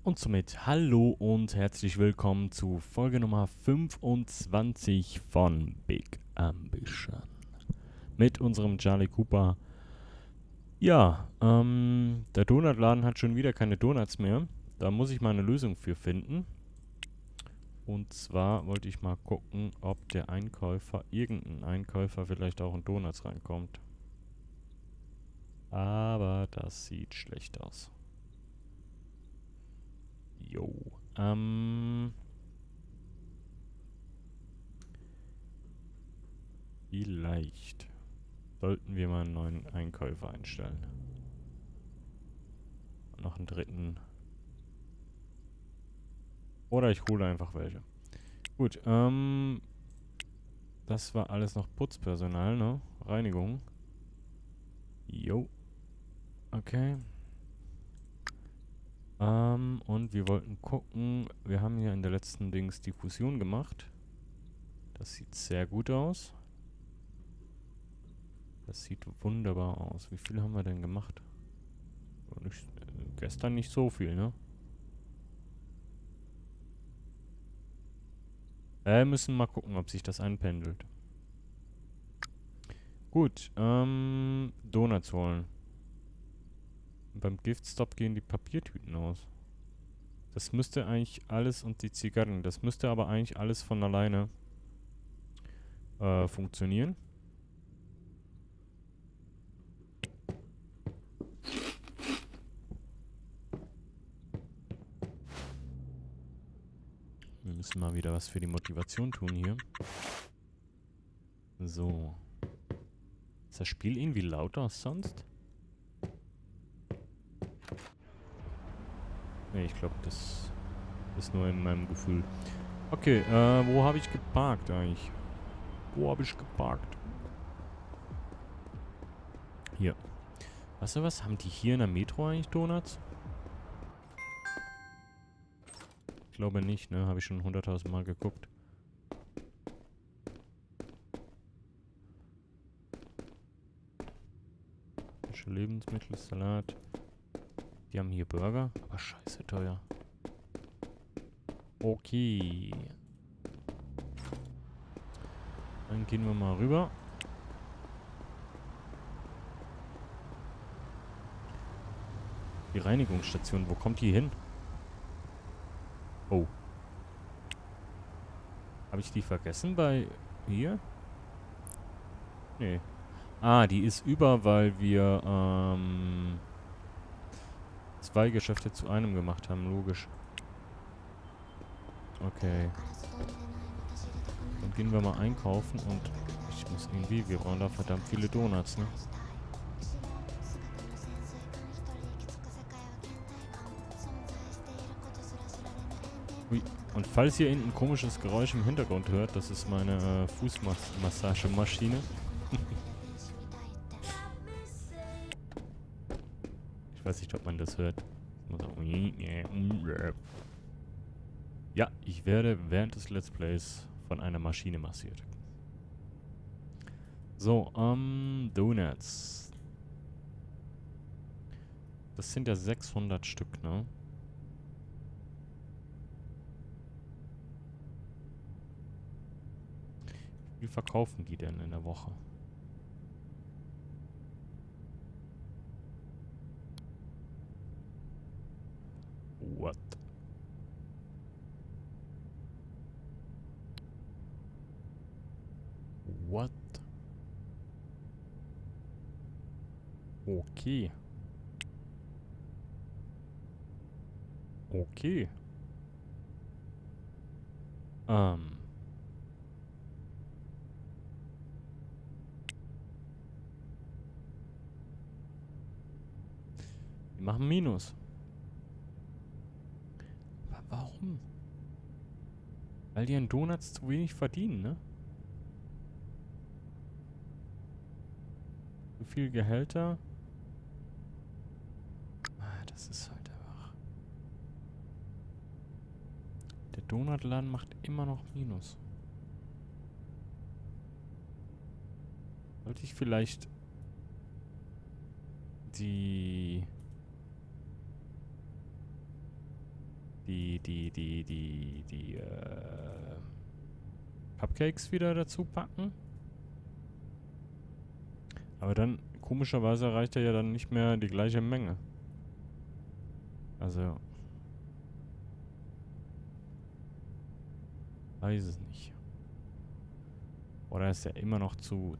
Und somit hallo und herzlich willkommen zu Folge Nummer 25 von Big Ambition. Mit unserem Charlie Cooper. Ja, der Donutladen hat schon wieder keine Donuts mehr. Da muss ich mal eine Lösung für finden. Und zwar wollte ich mal gucken, ob irgendein Einkäufer vielleicht auch in Donuts reinkommt. Aber das sieht schlecht aus. Jo, vielleicht sollten wir mal einen neuen Einkäufer einstellen. Noch einen dritten. Oder ich hole einfach welche. Gut, das war alles noch Putzpersonal, ne? Reinigung. Jo. Okay. Und wir wollten gucken. Wir haben hier in der letzten Dings die Fusion gemacht. Das sieht sehr gut aus. Das sieht wunderbar aus. Wie viel haben wir denn gemacht? Gestern nicht so viel, ne? Müssen mal gucken, ob sich das einpendelt. Gut, Donuts holen. Und beim Giftstop gehen die Papiertüten aus. Das müsste eigentlich alles und die Zigarren, das müsste aber eigentlich alles von alleine funktionieren. Wir müssen mal wieder was für die Motivation tun hier. So. Ist das Spiel irgendwie lauter als sonst? Ne, ich glaube, das ist nur in meinem Gefühl. Okay, wo habe ich geparkt eigentlich? Wo habe ich geparkt? Hier. Weißt du was? Haben die hier in der Metro eigentlich Donuts? Ich glaube nicht, ne? Habe ich schon 100.000 Mal geguckt. Frische Lebensmittel, Salat. Die haben hier Burger, aber scheiße teuer. Okay. Dann gehen wir mal rüber. Die Reinigungsstation, wo kommt die hin? Oh. Habe ich die vergessen bei hier? Nee. Ah, die ist über, weil wir zwei Geschäfte zu einem gemacht haben, logisch. Okay. Dann gehen wir mal einkaufen und ich muss irgendwie, wir brauchen da verdammt viele Donuts, ne? Ui. Und falls ihr ein komisches Geräusch im Hintergrund hört, das ist meine Fußmassagemaschine. Ich weiß nicht, ob man das hört. Ja, ich werde während des Let's Plays von einer Maschine massiert. So, Donuts. Das sind ja 600 Stück, ne? Wie viel verkaufen die denn in der Woche? What? What? Okay. Okay. Die machen Minus. Aber warum? Weil die an Donuts zu wenig verdienen, ne? So viel Gehälter. Ah, das ist halt einfach. Der Donutladen macht immer noch Minus. Sollte ich vielleicht die die Cupcakes wieder dazu packen. Aber dann, komischerweise erreicht er ja dann nicht mehr die gleiche Menge. Also, weiß es nicht. Oder ist er immer noch zu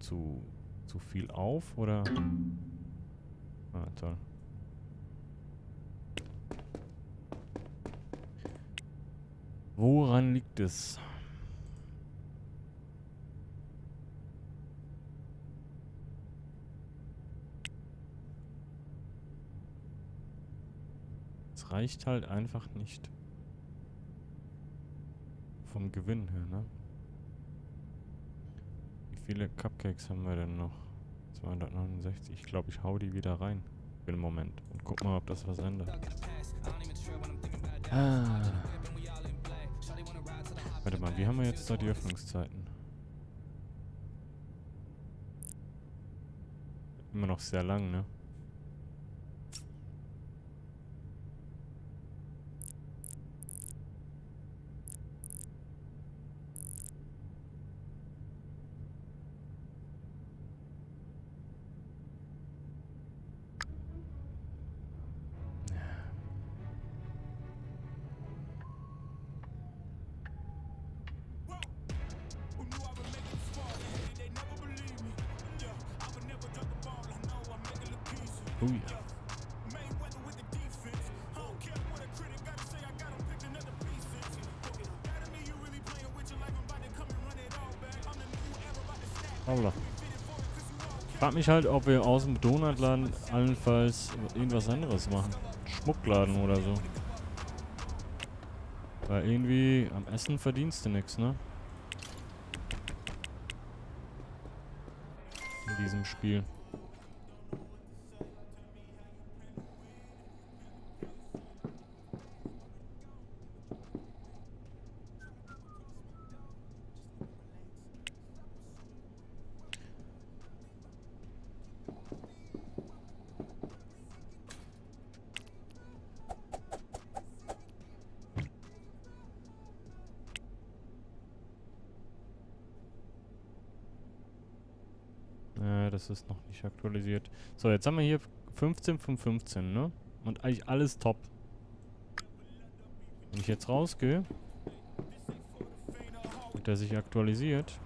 viel auf, oder? Ah, toll. Woran liegt es? Es reicht halt einfach nicht. Vom Gewinn her, ne? Wie viele Cupcakes haben wir denn noch? 269. Ich glaube, ich hau die wieder rein. Für den Moment. Und guck mal, ob das was ändert. Ah. Warte mal, wie haben wir jetzt da die Öffnungszeiten? Immer noch sehr lang, ne? Oh ja. Holla. Ich frag mich halt, ob wir aus dem Donutladen allenfalls irgendwas anderes machen. Schmuckladen oder so. Weil irgendwie am Essen verdienst du nix, ne? In diesem Spiel. Das ist noch nicht aktualisiert. So, jetzt haben wir hier 15 von 15, ne? Und eigentlich alles top. Wenn ich jetzt rausgehe und der sich aktualisiert,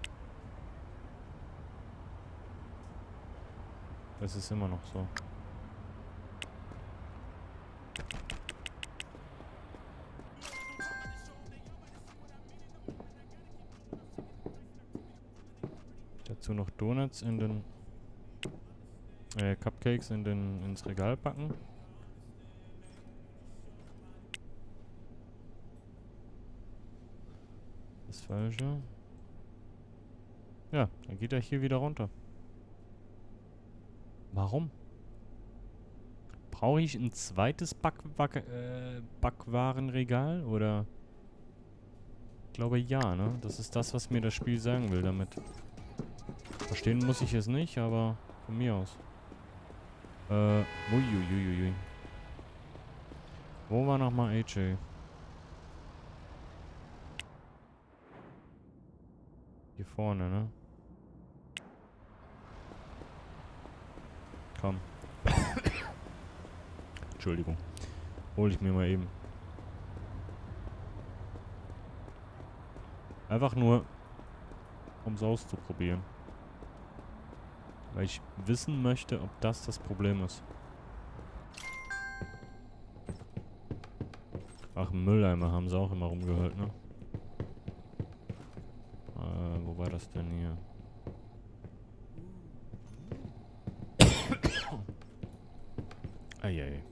das ist immer noch so. Dazu noch Donuts in den Cupcakes ins Regal packen. Das Falsche. Ja, dann geht er hier wieder runter. Warum? Brauche ich ein zweites Backwarenregal? Oder? Ich glaube ja, ne? Das ist das, was mir das Spiel sagen will damit. Verstehen muss ich es nicht, aber von mir aus. Uiuiuiui. Wo war nochmal AJ? Hier vorne, ne? Komm. Entschuldigung. Hol ich mir mal eben. Einfach nur, um es auszuprobieren. Weil ich wissen möchte, ob das Problem ist. Ach, Mülleimer haben sie auch immer rumgehört, ne? Wo war das denn hier? Eieiei.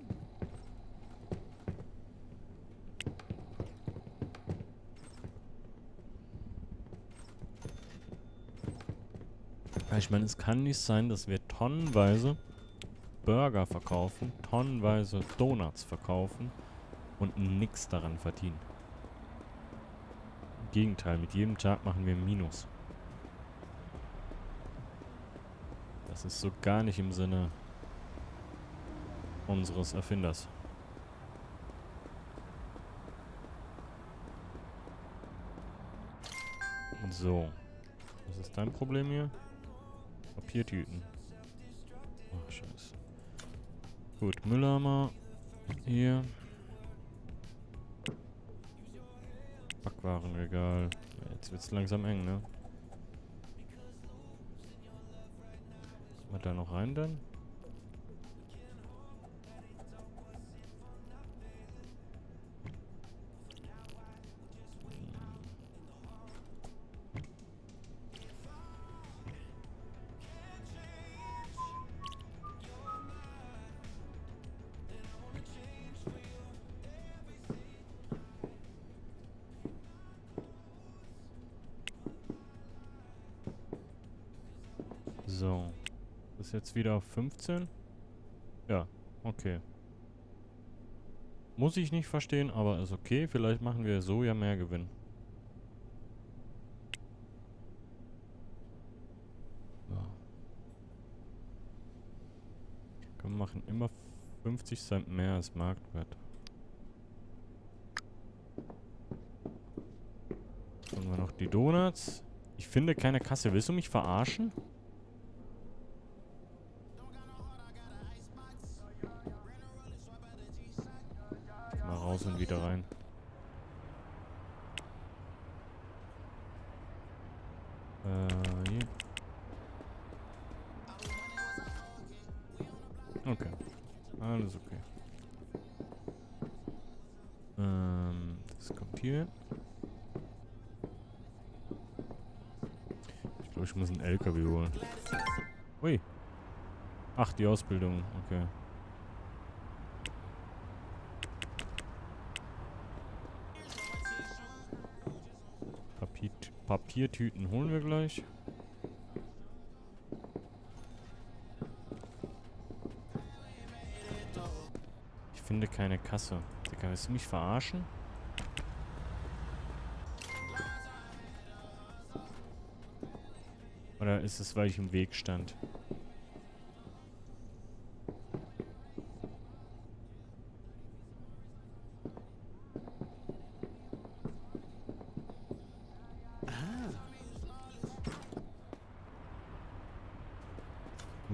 Ich meine, es kann nicht sein, dass wir tonnenweise Burger verkaufen, tonnenweise Donuts verkaufen und nix daran verdienen. Im Gegenteil, mit jedem Tag machen wir Minus. Das ist so gar nicht im Sinne unseres Erfinders. So. Was ist dein Problem hier? Papiertüten. Ach, scheiße. Gut, Mülleimer. Hier. Backwarenregal. Jetzt wird's langsam eng, ne? Kommt man da noch rein dann? So. Ist jetzt wieder auf 15? Ja, okay. Muss ich nicht verstehen, aber ist okay. Vielleicht machen wir so ja mehr Gewinn. So. Komm, wir machen immer 50 Cent mehr als Marktwert. Dann haben wir noch die Donuts. Ich finde keine Kasse. Willst du mich verarschen? Mal raus und wieder rein. Hier. Okay. Alles okay. Das kommt hier. Ich glaube, ich muss einen LKW holen. Ui. Ach, die Ausbildung. Okay. Papiertüten holen wir gleich. Ich finde keine Kasse. Digga, willst du mich verarschen? Oder ist es, weil ich im Weg stand?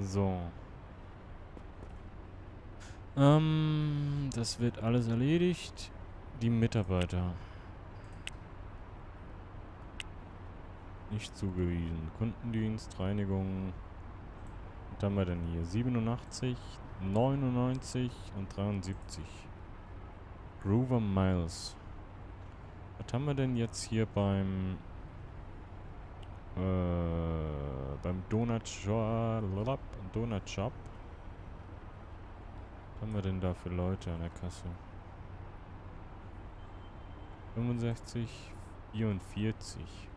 So. Das wird alles erledigt. Die Mitarbeiter. Nicht zugewiesen. Kundendienst, Reinigung. Was haben wir denn hier? 87, 99 und 73. Groover Miles. Was haben wir denn jetzt hier beim Donut Shop? Was haben wir denn da für Leute an der Kasse? 65, 44.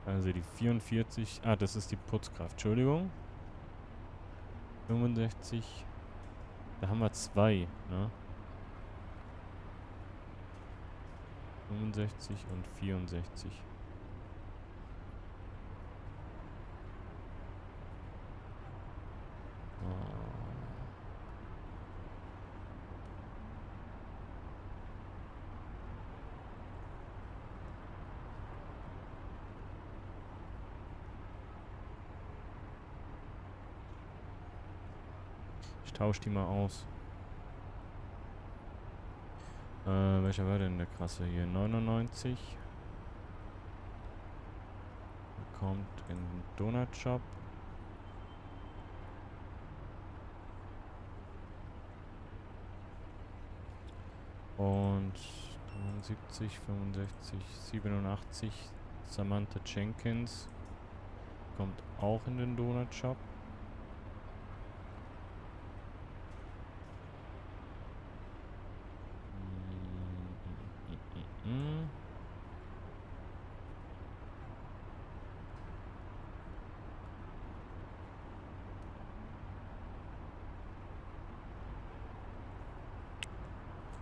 Also die 44. Ah, das ist die Putzkraft. Entschuldigung. 65. Da haben wir zwei, ne? 65 und 64. Ich tausche die mal aus. Welcher war denn der krasse hier? 99. Kommt in den Donut Shop. Und 73, 65, 87. Samantha Jenkins kommt auch in den Donut Shop.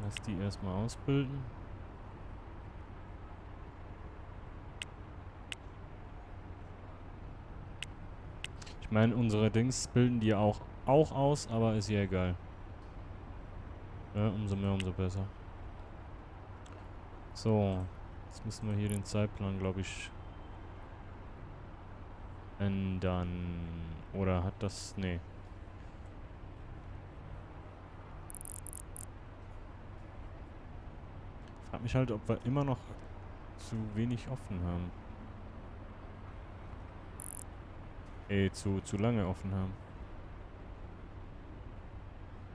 Lass die erstmal ausbilden. Ich meine, unsere Dings bilden die auch aus, aber ist ja egal. Ja, umso mehr, umso besser. So, jetzt müssen wir hier den Zeitplan, glaube ich, ändern. Oder hat das... Nee. Ich frage mich halt, ob wir immer noch zu wenig offen haben. Zu lange offen haben.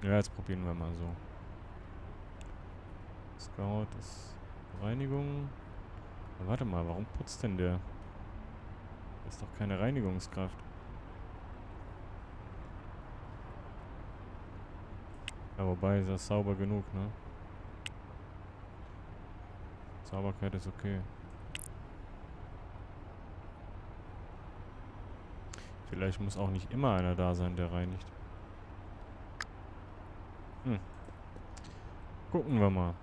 Ja, jetzt probieren wir mal so. Scout ist Reinigung. Aber warte mal, warum putzt denn der? Das ist doch keine Reinigungskraft. Ja, wobei ist das sauber genug, ne? Sauberkeit ist okay. Vielleicht muss auch nicht immer einer da sein, der reinigt. Gucken wir mal.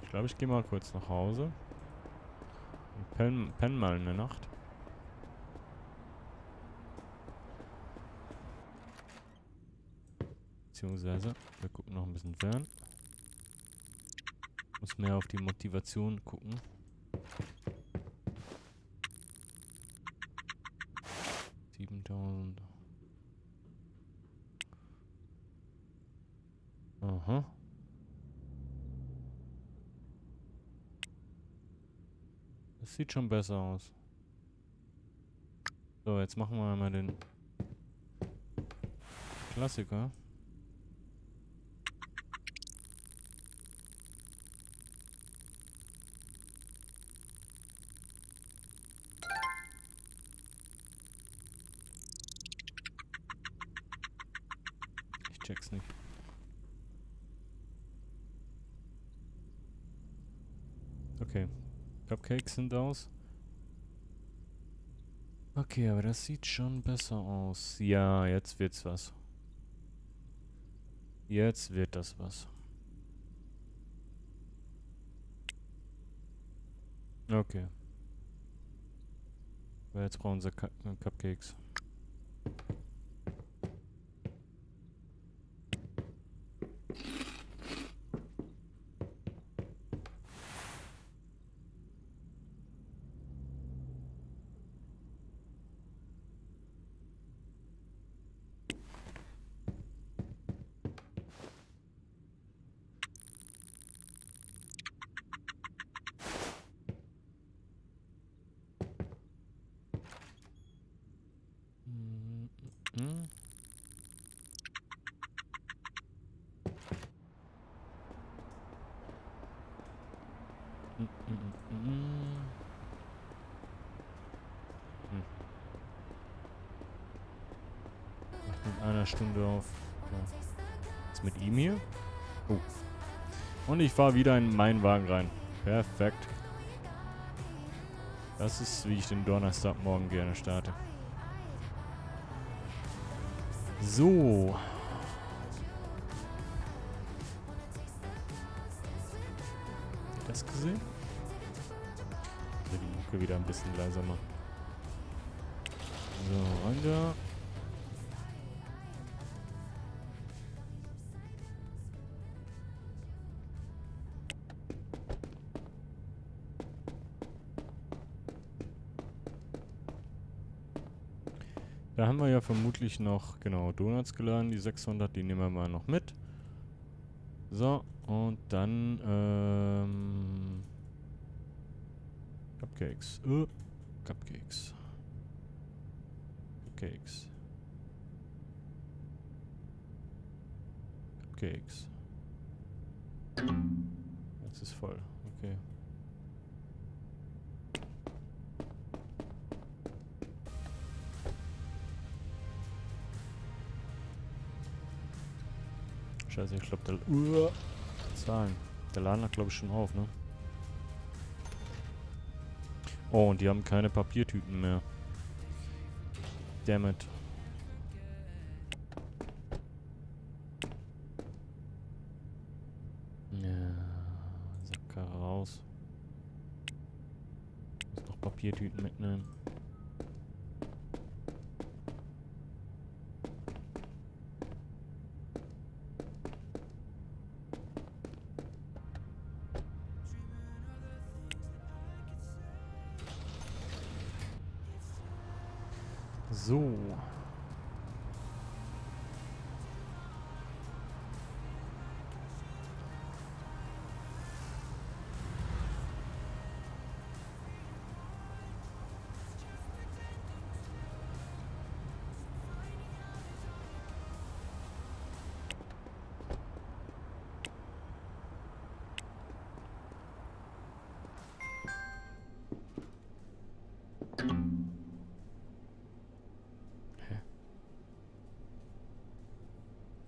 Ich glaube, ich gehe mal kurz nach Hause. Und penn mal eine Nacht. Beziehungsweise, wir gucken noch ein bisschen fern. Muss mehr auf die Motivation gucken. $7.000. Aha. Das sieht schon besser aus. So, jetzt machen wir mal den Klassiker. Ich check's nicht. Okay. Cupcakes sind aus. Okay, aber das sieht schon besser aus. Ja, jetzt wird's was. Jetzt wird das was. Okay. Aber jetzt brauchen sie Cupcakes. Mhm. Macht in einer Stunde auf. Ja. Was mit ihm hier? Oh. Und ich fahre wieder in meinen Wagen rein. Perfekt. Das ist, wie ich den Donnerstagmorgen gerne starte. So. Habt ihr das gesehen? Also die Mucke wieder ein bisschen leiser machen. So, rein da. Da haben wir ja vermutlich noch, genau, Donuts geladen. Die 600, die nehmen wir mal noch mit. So, und dann, Cupcakes. Cupcakes. Cupcakes. Cupcakes. Jetzt ist voll. Okay. Scheiße, ich glaube, der... Zahlen. Der Laden hat, glaube ich, schon auf, ne? Oh, und die haben keine Papiertüten mehr. Damn it. Ja, Sacker raus. Muss noch Papiertüten mitnehmen. So.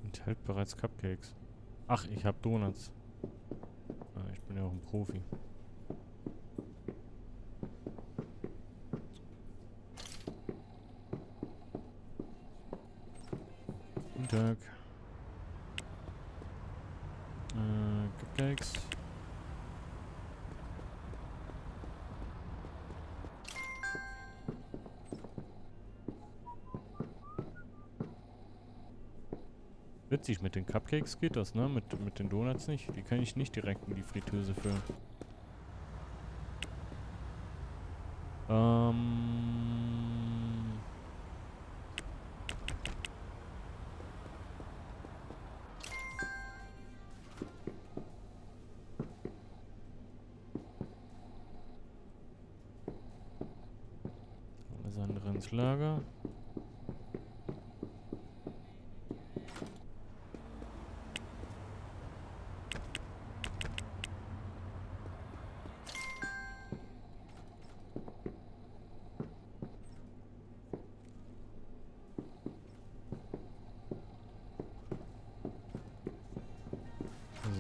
Enthält bereits Cupcakes. Ach, ich habe Donuts. Ich bin ja auch ein Profi. Guten Tag. Cupcakes. Witzig, mit den Cupcakes geht das, ne? Mit den Donuts nicht. Die kann ich nicht direkt in die Fritteuse füllen. Alles andere ins Lager.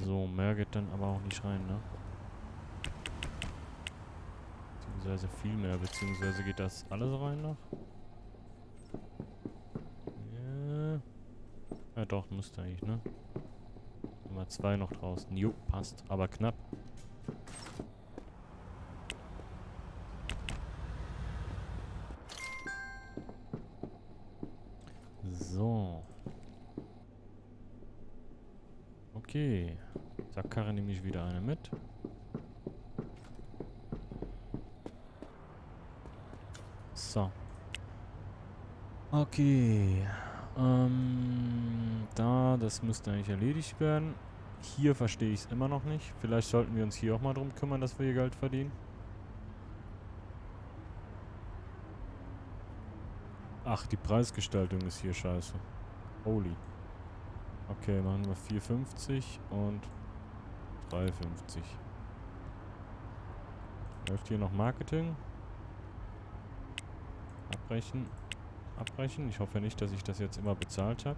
So, mehr geht dann aber auch nicht rein, ne? Beziehungsweise viel mehr, beziehungsweise geht das alles rein noch? Ja. Ja doch, müsste eigentlich, ne? Nummer 2 noch draußen. Jo, passt. Aber knapp. So. Okay. Sackkarre nehme ich wieder eine mit. So. Okay. Das müsste eigentlich erledigt werden. Hier verstehe ich es immer noch nicht. Vielleicht sollten wir uns hier auch mal drum kümmern, dass wir hier Geld verdienen. Ach, die Preisgestaltung ist hier scheiße. Holy. Okay, machen wir 4,50 und 3,50. Läuft hier noch Marketing? Abbrechen. Abbrechen. Ich hoffe nicht, dass ich das jetzt immer bezahlt habe.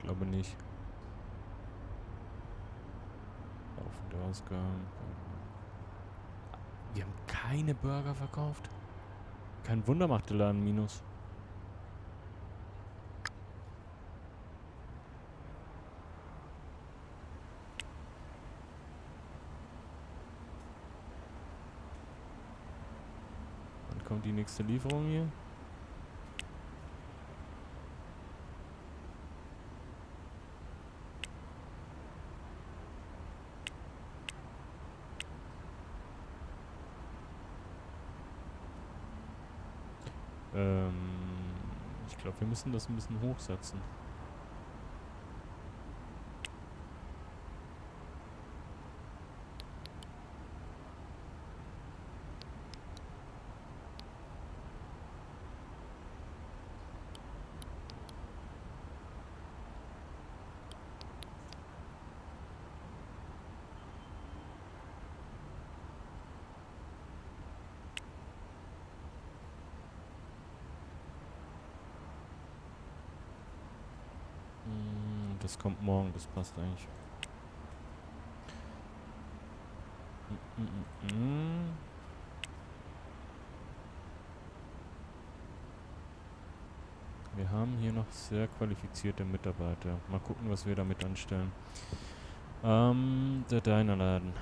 Glaube nicht. Laufender Ausgang. Wir haben keine Burger verkauft. Kein Wunder macht der Laden Minus. Wann kommt die nächste Lieferung hier? Ich glaube, wir müssen das ein bisschen hochsetzen. Das kommt morgen, das passt eigentlich. Wir haben hier noch sehr qualifizierte Mitarbeiter. Mal gucken, was wir damit anstellen. Der Diner-Laden.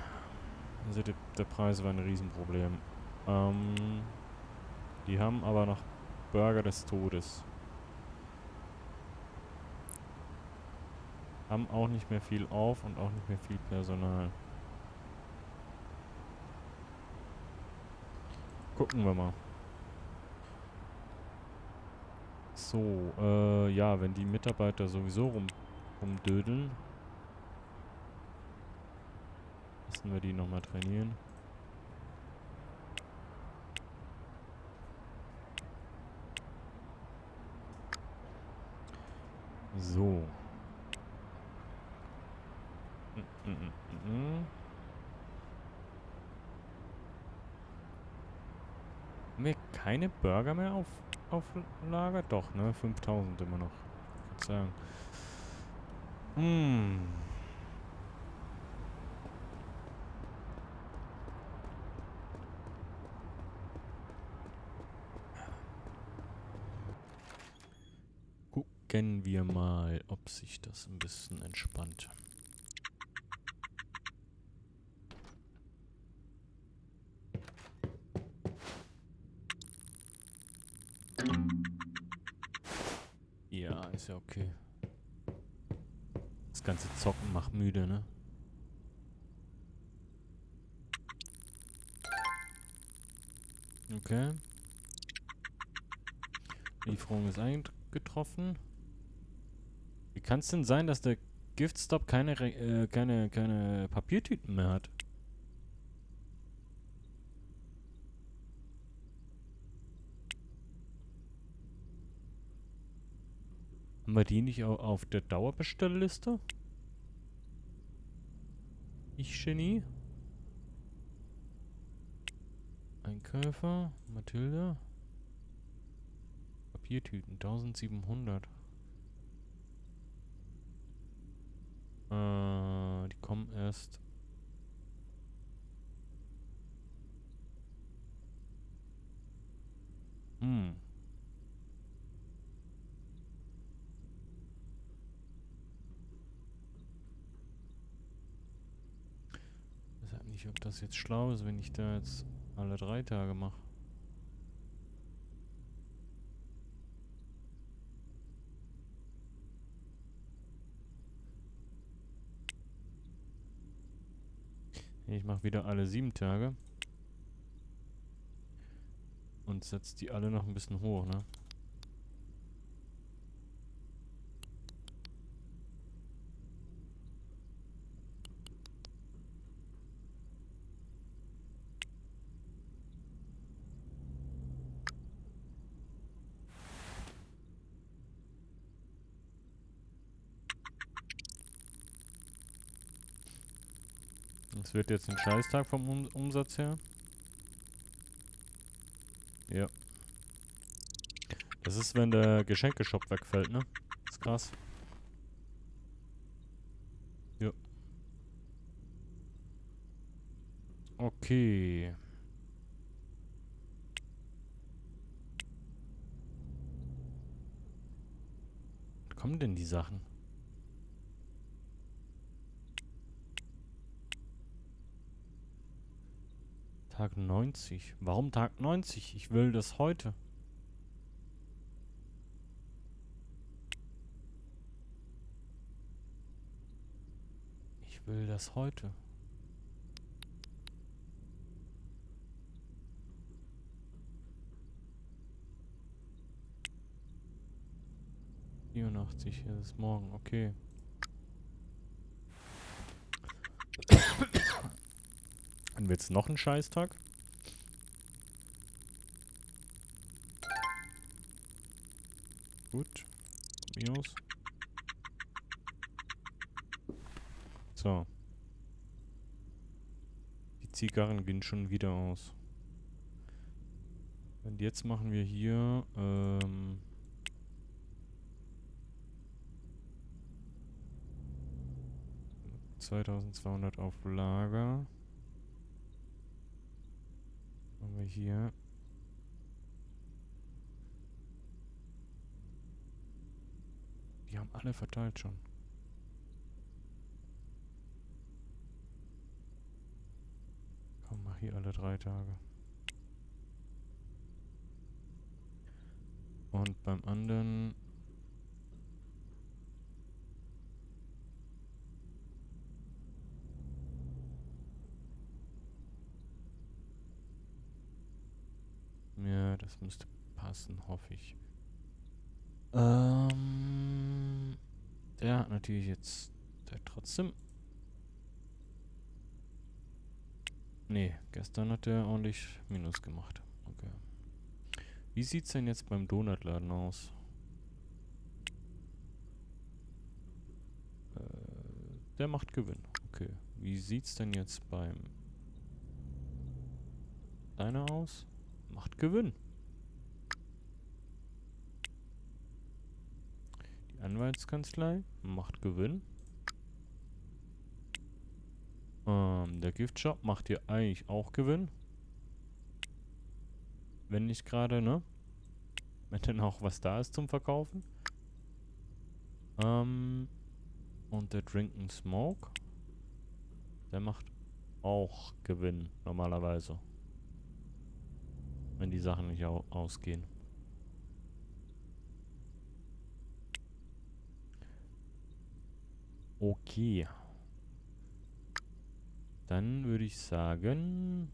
Also der Preis war ein Riesenproblem. Die haben aber noch Burger des Todes. Haben auch nicht mehr viel auf und auch nicht mehr viel Personal. Gucken wir mal. So, ja, wenn die Mitarbeiter sowieso rumdödeln, lassen wir die nochmal trainieren. So. Haben wir keine Burger mehr auf Lager? Doch, ne? 5000 immer noch. Ich würde sagen. Gucken wir mal, ob sich das ein bisschen entspannt. Ja, ist ja okay. Das ganze Zocken macht müde, ne? Okay. Lieferung ist eingetroffen. Wie kann es denn sein, dass der Giftstop keine Papiertüten mehr hat? Haben wir die nicht auf der Dauerbestellliste? Ich Genie? Einkäufer? Mathilda? Papiertüten, 1700. Die kommen erst... Ich weiß nicht, ob das jetzt schlau ist, wenn ich da jetzt alle 3 Tage mache. Ich mache wieder alle 7 Tage. Und setze die alle noch ein bisschen hoch, ne? Es wird jetzt ein Scheißtag vom Umsatz her. Ja. Das ist, wenn der Geschenkeshop wegfällt, ne? Ist krass. Ja. Okay. Wann kommen denn die Sachen? Tag 90. Warum Tag 90? Ich will das heute. Ich will das heute. Das ist morgen, okay. Dann wird's noch ein Scheißtag. Gut. Von mir aus. So. Die Zigarren gehen schon wieder aus. Und jetzt machen wir hier, 2200 auf Lager. Machen wir hier. Die haben alle verteilt schon. Komm, mach hier alle 3 Tage. Und beim anderen... Ja, das müsste passen, hoffe ich. Der hat natürlich jetzt... Der trotzdem... Nee, gestern hat der ordentlich Minus gemacht. Okay. Wie sieht's denn jetzt beim Donutladen aus? Der macht Gewinn. Okay. Wie sieht's denn jetzt beim Deiner aus? Macht Gewinn. Die Anwaltskanzlei macht Gewinn. Der Giftshop macht hier eigentlich auch Gewinn. Wenn nicht gerade, ne? Wenn dann auch was da ist zum Verkaufen. Und der Drink and Smoke, der macht auch Gewinn, normalerweise. Wenn die Sachen nicht ausgehen. Okay. Dann würde ich sagen,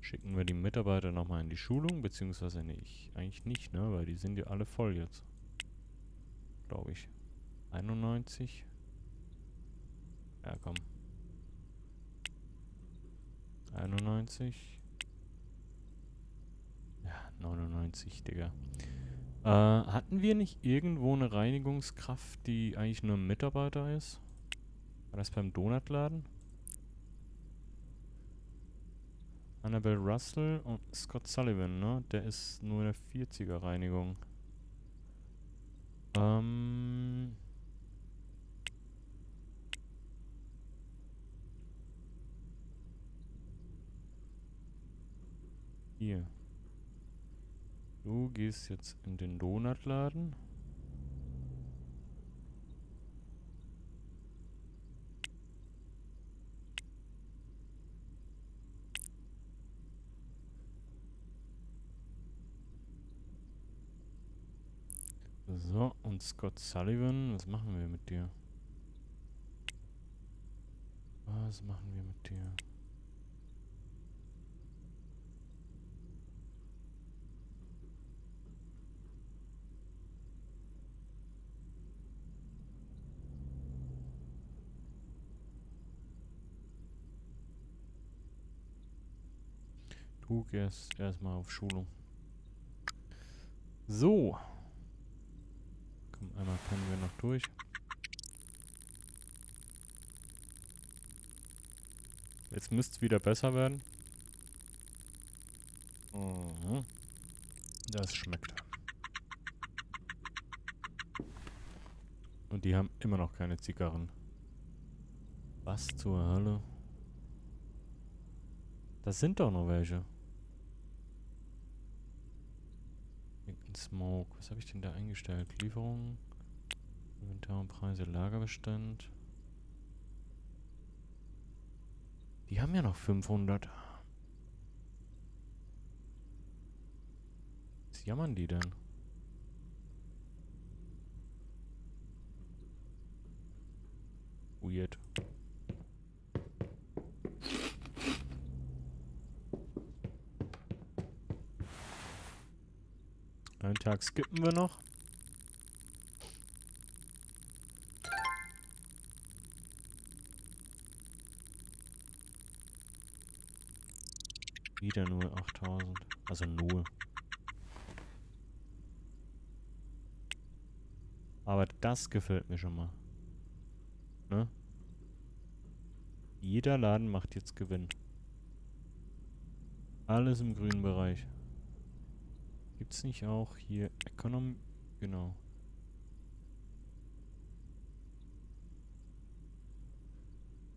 schicken wir die Mitarbeiter nochmal in die Schulung, beziehungsweise nicht, eigentlich nicht, ne, weil die sind ja alle voll jetzt. Glaube ich. 91. Ja, komm. 91. Ja, 99, Digga. Hatten wir nicht irgendwo eine Reinigungskraft, die eigentlich nur ein Mitarbeiter ist? War das beim Donutladen? Annabelle Russell und Scott Sullivan, ne? Der ist nur eine 40er Reinigung. Hier. Du gehst jetzt in den Donutladen. So, und Scott Sullivan, was machen wir mit dir? Was machen wir mit dir? Du gehst erstmal auf Schulung. So. Komm, einmal können wir noch durch. Jetzt müsste es wieder besser werden. Mhm. Das schmeckt. Und die haben immer noch keine Zigarren. Was zur Hölle? Das sind doch noch welche. Smoke. Was habe ich denn da eingestellt? Lieferung, Inventar und Preise, Lagerbestand. Die haben ja noch 500. Was jammern die denn? Weird. Einen Tag skippen wir noch. Wieder nur 8000. Also nur. Aber das gefällt mir schon mal. Ne? Jeder Laden macht jetzt Gewinn. Alles im grünen Bereich. Gibt's nicht auch hier Economy? Genau.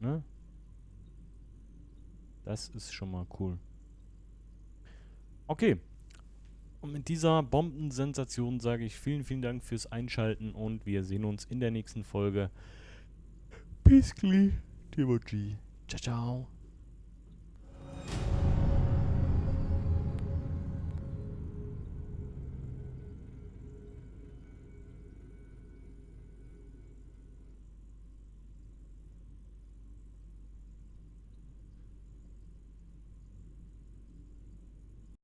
Ne? Das ist schon mal cool. Okay. Und mit dieser Bombensensation sage ich vielen, vielen Dank fürs Einschalten und wir sehen uns in der nächsten Folge. Peace, Timo G. Ciao, ciao.